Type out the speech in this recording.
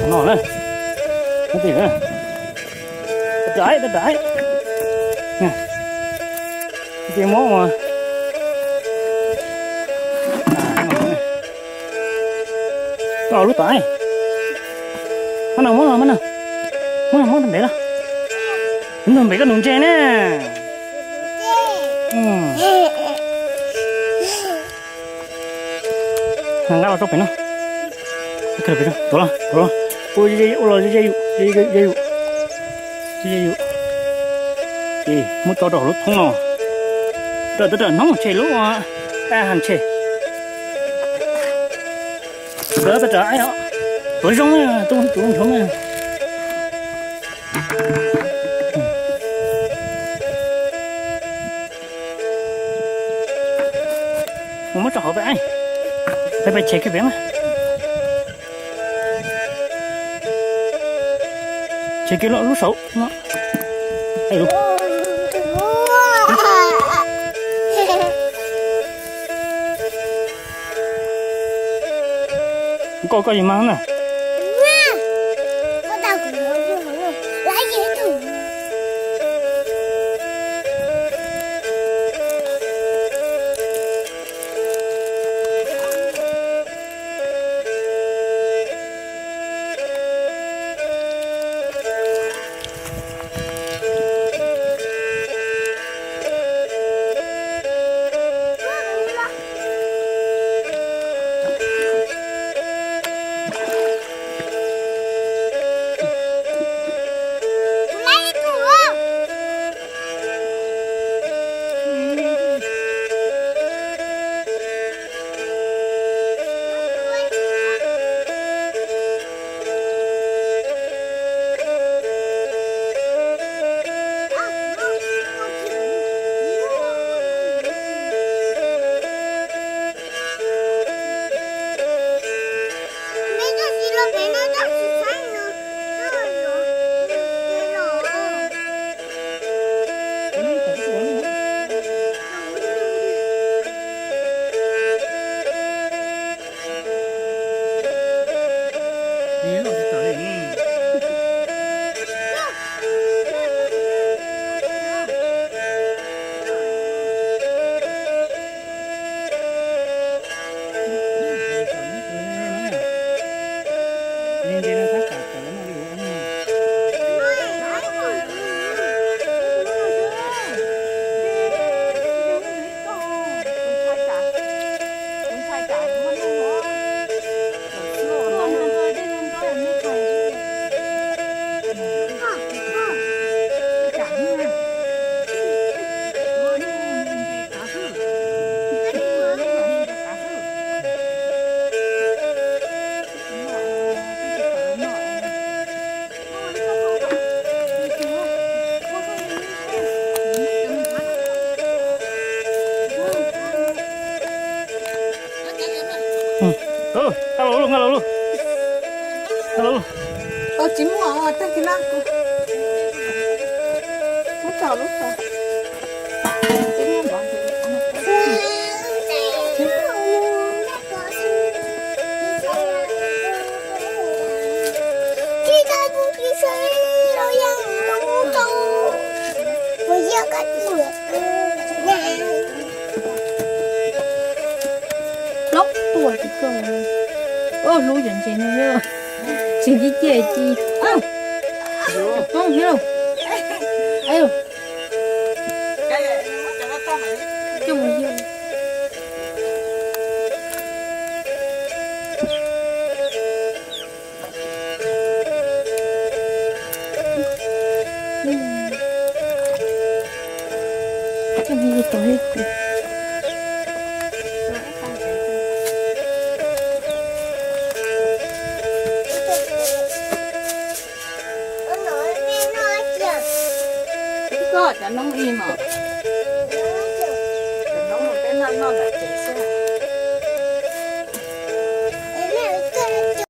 No na, no tim na, dai dai, ti muab ua, koj lub tom, muab no, muab no, muab no, muab npem los, nug npem koj nus ntse na. Nqa los rau pem no. Tuav los, tuav los, ua los ze yus, ze yus, ze yus. Ces muab tso rau hauv lub thoob no. Rawm tab rawm hnoob tshe lub, a, ha tshe. Rawm tab rawm, tuav zoo, tuav zoo na. Mus muab tso hauv peb, peb peb tshe kiag peb mas. Tshe kiag lub saum no. Koj, koj yog mas na. Nqa los, nqa los, nqa los. Tsis muaj, tag kis no kuv muab tso lub tso. Plaub tuaj tsis koj, hlub yam ntse no, tsis ntsib ciaj ci. Poob thiab lauj. Coj mus yog. Koj cov noob ib no. Cov noob no peb noj noj ntawm